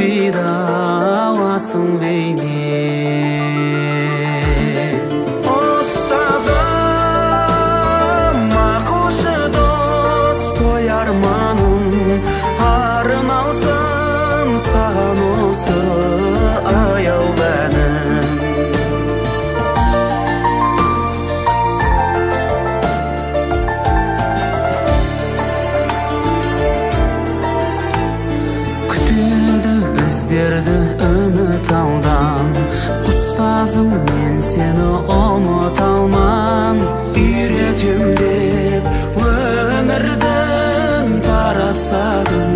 өшпейді ау асыл бейне. Ұстазым, ақылшы дос, ой арманым арналсын саған осы аяулы әнім. Күтеді біздерді үміт алдан, ұстазым, мен сені ұмыта алмам. Үйретем деп өмірдің парасатын,